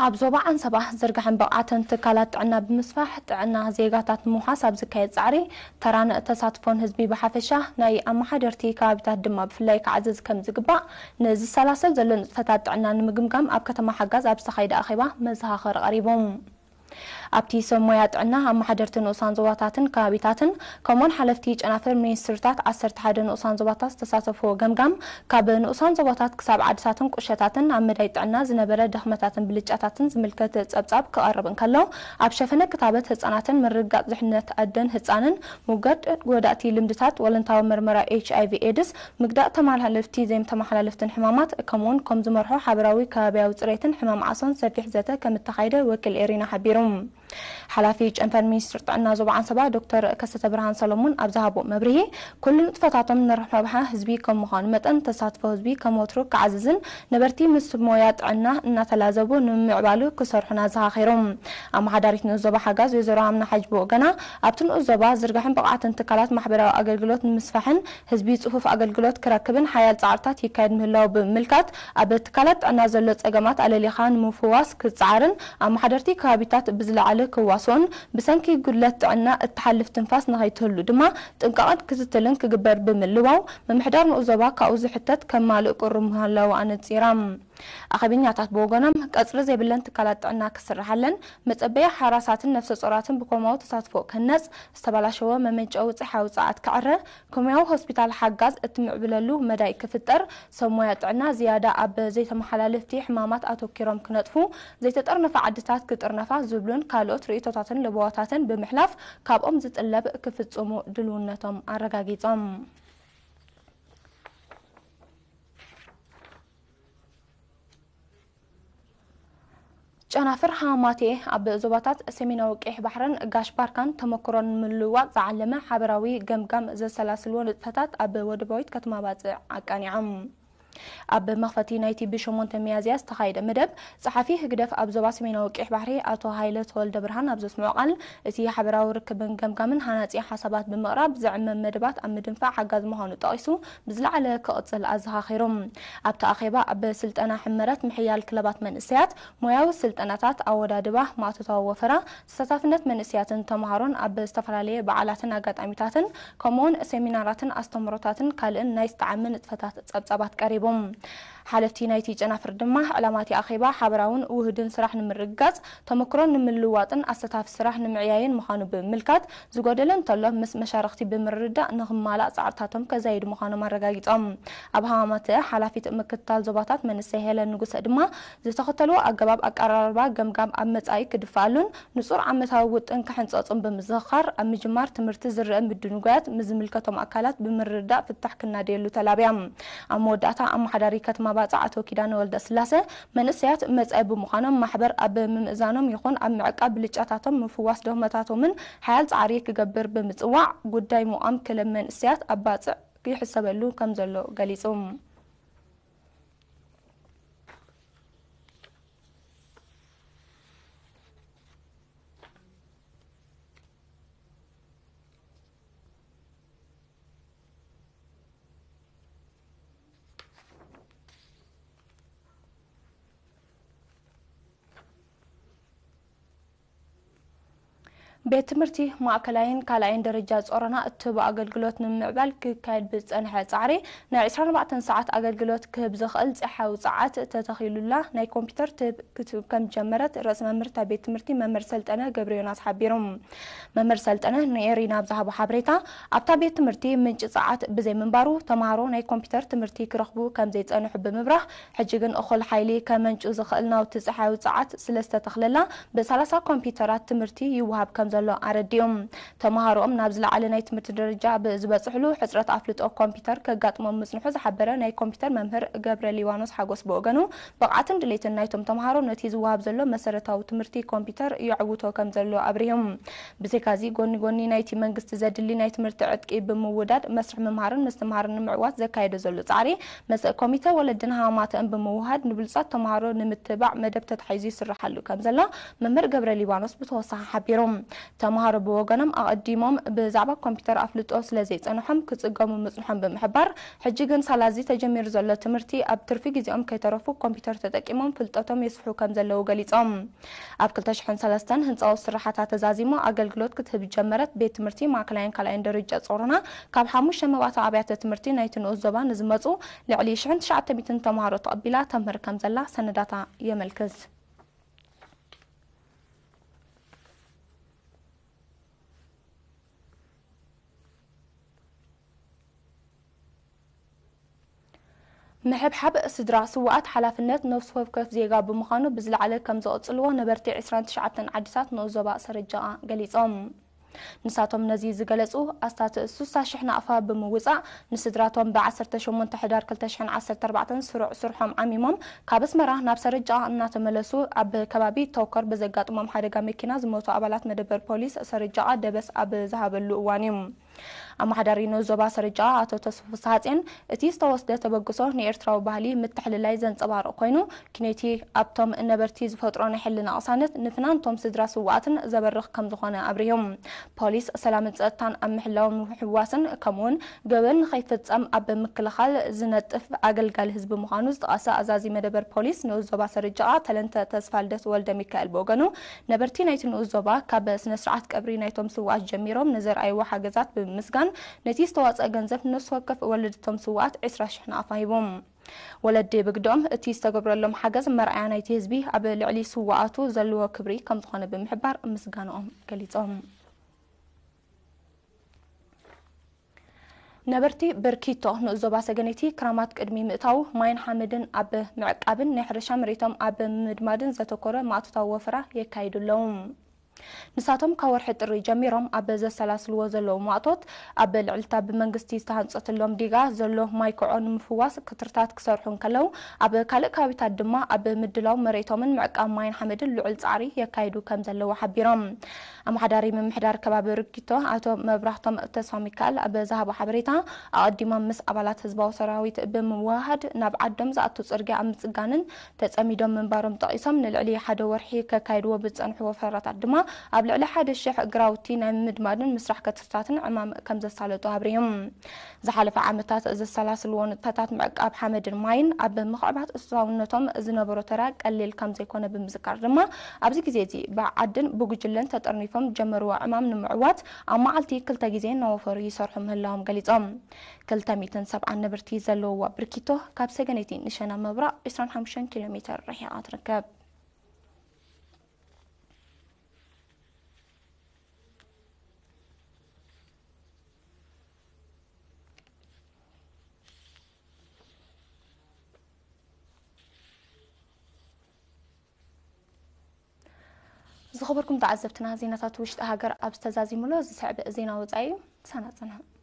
ኣብ ዞባ ዓንሰባ ዝርጋሐን ብቕዓትን ትካላት ጥዕና ብምስፋሕ ጥዕና ዜጋታት ንምውሓስ ኣብ ዝካየድ ጻዕሪ ተራን ተሳትፎን ህዝቢ ብሓፈሻ ናይ ኣመሓደርቲ ከባቢታት ድማ ብፍላይ ክዓዘዝ ከም ዝግባእ ንዝሰላሰል ዘሎ ንጥፈታት ጥዕና ንምግምጋም ኣብ ከተማ ሓጋዝ ኣብ ዝተኻየደ ኣኼባ መዘኻኸሪ ቀሪቦም። ኣብቲ ሰብ ሞያ ጥዕና ኣመሓደርቲ ንኡሳን ዞባታትን ከባቢታትን ከምኡውን ሓለፍቲ ጨናፍር ሚኒስትርታት ዓሰርተ ሓደ ንኡሳን ዞባታት ዝተሳተፍዎ ገምጋም ካብ ንኡሳን ዞባታት ክሳብ ዓድታትን ቁሸታትን ኣብ መዳይ ጥዕና ዝነበረ ድኽመታትን ብልጫታትን ዝምልከት ጸብጻብ ክቐርብ እንከሎ ኣብ ሸፈነ ክታበት ህጻናትን ምርግጋጽ ድሕነት ኣደን ህጻንን ምውጋድ ጎዳእቲ ልምድታት ወለንታዊ መርመራ ኤች ኣይ ቪ ኤድስ ምግዳእ ተመሓላለፍቲ ዘይተመሓላለፍትን ሕማማት ከምኡውን ከም ዝመርሖ ሓበራዊ ከባቢያዊ ጽሬትን ሕማም ዓሶን ሰፊሕ ዘተ ከም እተኻየደ ወኪል ኤሪና ሓቢሩ። ሓላፊ ጨንፈር ሚኒስትሪ ጥዕና ዞባ ዓንሰባ ዶክተር ከሰተ ብርሃን ሰሎሞን ኣብ ዝሃቦ መብርሂ ኩሉ ንጥፈታቶም ንረብሓ ህዝቢ ከም ምዃኑ መጠን ተሳትፎ ህዝቢ ከም ወትሩ ክዓዝዝን ነበርቲ ምስ ሞያ ጥዕና እናተላዘቡ ንምምዕባሉ ክሰርሑን ኣዘኻኺሩ። ኣመሓዳሪት ንኡስ ዞባ ሓጋዝ ወይዘሮ ኣምና ሓጅ ብወገና ኣብቲ ንኡስ ዞባ ዝርጋሕን ብቕዓትን ትካላት ማሕበራዊ ኣገልግሎት ንምስፋሕን ህዝቢ ጽፉፍ ኣገልግሎት ክረክብን ሓያል ጻዕርታት ይካየድ ምህላው ብምምልካት ኣብ ትካላት ጥዕና ዘሎ ጸገማት ኣለሊኻ ንምፍዋስ ክጸዓርን ኣመሓደርቲ ከባቢታት ብዝለዓለ ክዋስኡን ብሰንኪ ጉድለት ጥዕና እትሓልፍ ትንፋስ ንኸይትህሉ ድማ ጥንቃቐን ክትትልን ክግበር ብምልዋው ምምሕዳር ንኡስ ዞባ ካብኡ ዝሕተት ከማልእ ቅሩብ ምህላው ኣነጺራ። ኣኼበኛታት ብወገኖም ቀጽሪ ዘይብለን ትካላት ጥዕና ክስርሓለን መጸበያ ሓራሳትን ነፍሰ ጾራትን ብኮማዊ ተሳትፎ ክህነጽ ዝተባላሸወ መመንጨዊ ጸሓዊ ጸዓት ክዕረ ከሙያዊ ሆስፒታል ሓጋዝ እትምዕብለሉ መዳይ ክፍጠር ሰብ ሞያ ጥዕና ዝያዳ ኣብ ዘይተመሓላለፍቲ ሕማማት ኣተኪሮም ክነጥፉ ዘይተጠርነፋ ዓድታት ክጥርነፋ ዝብሉን ካልኦት ርእይቶታትን ለበዋታትን ብምሕላፍ ካብኦም ዝጥለብ ክፍጽሙ ድልውነቶም ኣረጋጊጾም። ጨናፍር ሃማቴ ኣብ ዞባታት ሰሜናዊ ቀይሕ ባሕርን ጋሽ ባርካን ተመክሮን ምልውዋጥ ዝዓለመ ሓበራዊ ገምጋም ዘሰላስልዎ ንጥፈታት ኣብ ወደባዊት ከተማ ባጽዕ ኣቃኒዖም። ኣብ መኽፈቲ ናይቲ ብሸሞንተ ሚያዝያ ዝተኻየደ መደብ ጸሓፊ ህግደፍ ኣብ ዞባ ሰሜናዊ ቀይሕ ባሕሪ ኣቶ ሃይለ ተወልደ ብርሃን ኣብ ዘስምዖ ቃል እቲ ሓበራዊ ርክብን ገምጋምን ሃናጺ ሓሳባት ብምቕራብ ዝዕመም መደባት ኣብ ምድንፋዕ ሓጋዚ ምዃኑ ጠቒሱ ብዝለዓለ ክቕጽል ኣዘኻኺሩ። ኣብቲ ኣኼባ ኣብ ስልጠና ሕመረት ምሕያል ክለባት መንእሰያት ሞያዊ ስልጠናታት ኣወዳድባ ማእቶታዊ ወፈራ ተሳታፍነት መንእሰያትን ተምሃሮን ኣብ ዝተፈላለየ በዓላትን ኣጋጣሚታትን ከምኡውን ሴሚናራትን ኣስተምህሮታትን ካልእን ናይ ዝተዓመ ንጥፈታት ጸብጻባት ቀሪቦም። ሓለፍቲ ናይቲ ጨናፍር ድማ ዕላማቲ ኣኼባ ሓበራውን ውህድን ስራሕ ንምርግጋጽ ተመክሮን ንምልዋጥን ኣሰታፍ ስራሕ ንምዕያይን ምዃኑ ብምምልካት ዝጎደለ እንተሎ ምስ መሻርኽቲ ብምርዳእ ንኽማላእ ጻዕርታቶም ከዛይዱ ምዃኖም ኣረጋጊጾም። ኣብ ሃማመተ ሓላፊት ምክትታል ዞባታት መንእሰይ ሄለን ንጉሰ ድማ ዝተኸተልዎ ኣገባብ ኣቀራርባ ገምጋም ኣብ መጻኢ ክድፍኣሉን ንጹር ዓመታዊ ውጥን ክሕንጸጹን ብምዝኽኻር ኣብ ምጅማር ትምህርቲ ዝረአ ምድንጓያት ምስ ዝምልከቶም ኣካላት ብምርዳእ ፍታሕ ክናደየሉ ተላብያ። ኣብ መወዳእታ ኣመሓዳሪ ከተማ ባጽዕ ኣቶ ኪዳነ ወልደ ስላሰ መንእሰያት መጻኢ ብምዃኖም ማሕበር ኣብ ምምእዛኖም ይኹን ኣብ ምዕቃብ ብልጫታቶም ምፍዋስ ደኽመታቶምን ሓያል ጻዕሪ ክገብር ብምጽዋዕ ጉዳይ ምቋም ክለብ መንእሰያት ኣብ ባጽዕ ይሕሰበሉ ከም ዘሎ ገሊጹ። ቤት ትምህርቲ ማእከላይን ካልኣይን ደረጃ ጾሮና እትህቦ ኣገልግሎት ንምምዕባል ክካየድ ብዝጸንሐ ጻዕሪ ናይ ዕስራን ኣርባዕተን ሰዓት ኣገልግሎት ክህብ ዝኽእል ጸሓያዊ ጸዓት ተተኺሉላ ናይ ኮምፒውተር ትህብ ክትህብ ከም ዝጀመረት ርእሰ መምህር እታ ቤት ትምህርቲ መምህር ሰልጠነ ገብረዮናስ ሓቢሮም። መምህር ሰልጠነ ንኤሪና ኣብ ዝሃቦ ሓበሬታ ኣብታ ቤት ትምህርቲ ምንጪ ጸዓት ብዘይ ምንባሩ ተምሃሮ ናይ ኮምፒውተር ትምህርቲ ክረኽቡ ከም ዘይጸንሑ ብምብራህ ሕጂ ግን እኹል ሓይሊ ከመንጩ ዝኽእል ናውቲ ጸሓያዊ ጸዓት ስለ ዝተተኽለላ ብ30 ኮምፒውተራት ትምህርቲ ይወሃብ ከም ዘሎ ኣረዲኦም። ተምሃሮኦም ናብ ዝለዓለ ናይ ትምህርቲ ደረጃ ብዝበጽሕሉ ሕጽረት ኣፍልጦ ኮምፒውተር ከጋጥሞም ምጽንሑ ዝሓበረ ናይ ኮምፒውተር መምህር ገብረ ሊባኖስ ሓጎስ ብወገኑ ብቕዓትን ድሌትን ናይቶም ተምሃሮ ነቲ ዝወሃብ ዘሎ መሰረታዊ ትምህርቲ ኮምፒውተር የዕውቶ ከም ዘሎ ኣብሪሆም። ብዘይካዚ ጎኒ ጎኒ ናይቲ መንግስቲ ዘድሊ ናይ ትምህርቲ ዕጥቂ ብምውዳድ መስርሕ ምምሃርን ምስትምሃርን ንምዕዋት ዘካየዶ ዘሎ ጻዕሪ መሰ ኮሚተ ወለድን ሃማማተን ብምውሃድ ንብሉጻት ተምሃሮ ንምትባዕ መደብ ተታሒዙ ይስርሓሉ ከም ዘሎ መምህር ገብረ ሊባኖስ ብተወሳኺ ሓቢሮም። ተምሃሮ ብወገኖም ኣቐዲሞም ብዛዕባ ኮምፒተር ኣፍልጦ ስለ ዘይጸንሖም ክጽገሙ ምጽንሖም ብምሕባር፣ ሕጂ ግን ሳላዚ ተጀሚሩ ዘሎ ትምህርቲ ኣብ ትርፊ ግዜኦም ከይተረፉ ኮምፒተር ተጠቂሞም ፍልጠቶም የስፍሑ ከም ዘለዉ ገሊጾም። ኣብ ክልተ ሽሕን ሰለስተን ህንጻዊ ስራሓታ ተዛዚሙ ኣገልግሎት ክትህብ ጀመረት ቤት ትምህርቲ ማእከላይን ካልኣይን ደረጃ ጾሮና ካብ ሓሙሽተ መባእታዊ ኣብያተ ትምህርቲ ናይቲ ንኡስ ዞባ ንዝመጹ ልዕሊ ሽሕን ትሽዓተ ሚእትን ተምሃሮ ተቐቢላ ተምህር ከም ዘላ ሰነዳታ የመልክት። ምሕብሓብ ስድራ ስውኣት ሓላፍነት ነፍሲ ወከፍ ዜጋ ብምዃኑ ብዝለዓለ ከም ዝቕጽልዎ ነበርቲ ዕስራን ትሽዓተን ዓድታት ንኡስ ዞባ ሰረጃ ገሊጾም። ንሳቶም ነዚ ዝገለጹ ኣስታት ስሳ ሽሕ ናቕፋ ብምውጻእ ንስድራቶም ብ ዓሰርተ ሸሞንተ ሕዳር ክልተ ሽሕን ዓሰርተ ኣርባዕተን ስሩዕ ስርሖም ዓሚሞም ካብ ኣስመራ ናብ ሰረጃ እናተመለሱ ኣብ ከባቢ ተውከር ብዘጋጥሞም ሓደጋ መኪና ዝሞቱ ኣባላት መደበር ፖሊስ ሰረጃ ደበስ ኣብ ዝሃበሉ እዋን እዩ። ኣመሓዳሪ ንኡስ ዞባ ሰረጃ ኣቶ ተስፉ ፍስሃጽዮን እቲ ዝተወስደ ተበግሶ ንኤርትራዊ ባህሊ ምትሕልላይ ዘንጸባርቕ ኮይኑ፣ ኪነቲ ኣብቶም ነበርቲ ዝፈጥሮ ናይ ሕልና ቅሳነት ንፍናንቶም ስድራ ስውኣትን ዘበርኽ ከም ዝኾነ ኣብሪሆም። ፖሊስ ሰላምን ጸጥታን ኣብ ምሕላውን ምሕዋስን ከምኡውን ገበን ንኸይፍጸም ኣብ ምክልኻል ዝነጥፍ ኣገልጋሊ ህዝቢ ምዃኑ ዝጠቐሰ ኣዛዚ መደበር ፖሊስ ንኡስ ዞባ ሰረጃ ተለንተ ተስፋልደት ወልደ ሚካኤል ብወገኑ፣ ነበርቲ ናይቲ ንኡስ ዞባ ካብ ስነ ስርዓት ቀብሪ ናይቶም ስውኣት ጀሚሮም ንዘርኣይዎ ሓገዛት ብምምስጋን፣ ነቲ ዝተዋጽአ ገንዘብ ንነፍሲ ወከፍ ወለዲ እቶም ስውኣት ዕስራ ሽሕ ናቕፋ ሂቦም። ወለዲ ብግደኦም፣ እቲ ዝተገብረሎም ሓገዝ መርኣያ ናይቲ ህዝቢ ኣብ ልዕሊ ስውኣቱ ዘለዎ ክብሪ ከም ዝኾነ ብምሕባር ምስጋንኦም ገሊጾም። ነበርቲ ብርኪቶ ንኡስ ዞባ ሰገነይቲ ክራማት ቅድሚ ምእታው ማይን ሓመድን ኣብ ምዕቃብን ናይ ሕርሻ መሬቶም ኣብ ምድማድን ዘተኮረ ማእቶታዊ ወፈራ የካይዱ ኣለዉ። ንሳቶም ካብ ወርሒ ጥሪ ጀሚሮም ኣብ ዘሰላስልዎ ዘለዉ ማእቶት ኣብ ልዕልታ ብመንግስቲ ዝተሃንጸትሎም ዲጋ ዘሎ ማይ ክዖ ንምፍዋስ ክትርታት ክሰርሑ እንከለዉ፣ ኣብ ካልእ ከባቢታት ድማ ኣብ ምድላው መሬቶምን ምዕቃብ ማይን ሓመድን ልዑል ጻዕሪ የካይዱ ከም ዘለዉ ሓቢሮም። ኣመሓዳሪ ምምሕዳር ከባቢ ርኪቶ ኣቶ መብራህቶም ተስፋ ሚካኤል ኣብ ዝሃቦ ሓበሬታ፣ ኣቐዲሞም ምስ ኣባላት ህዝባዊ ሰራዊት ብምውህሃድ ናብ ዓዶም ዝኣቱ ጽርግያ ኣብ ምጽጋንን ተጸሚዶም ምንባሮም ጠቒሶም፣ ንልዕሊ ሓደ ወርሒ ከካይድዎ ብዝጸንሑ ወፈራታት ድማ ኣብ ልዕሊ ሓደ ሽሕ ግራውቲ ናይ ምድማድን ምስራሕ ክትርታትን ዕማም ከም ዘሳለጡ ኣብሪሆም። ዝሓለፈ ዓመታት ዘሰላስልዎ ንጥፈታት ምዕቃብ ሓመድን ማይን ኣብ ምኽዕባት እታውነቶም ዝነበሮ ተራ ቀሊል ከም ዘይኮነ ብምዝካር ድማ፣ ኣብዚ ግዜ እዚ ብዓድን ብጉጅለን ተጠርኒፎም ዝጀመርዎ ዕማም ንምዕዋት ኣብ መዓልቲ ክልተ ግዜ እናወፈሩ ይሰርሑ ምህላዎም ገሊጾም። ክልተ ሚእትን ሰብዓን ነበርቲ ዘለውዋ ብርኪቶ ካብ ሰገነይቲ ንሸና ምብራቕ ዕስራን ሓሙሽተን ኪሎ ሜተር ርሒቓ ትርከብ። ዝኸበርኩም ተዓዘብትና፣ ዜናታት ውሽጢ ሃገር ኣብ ዝተዛዚሙሎ ዝስዕብ ዜና ወጻኢ እዩ። ሳና ጽንሑ።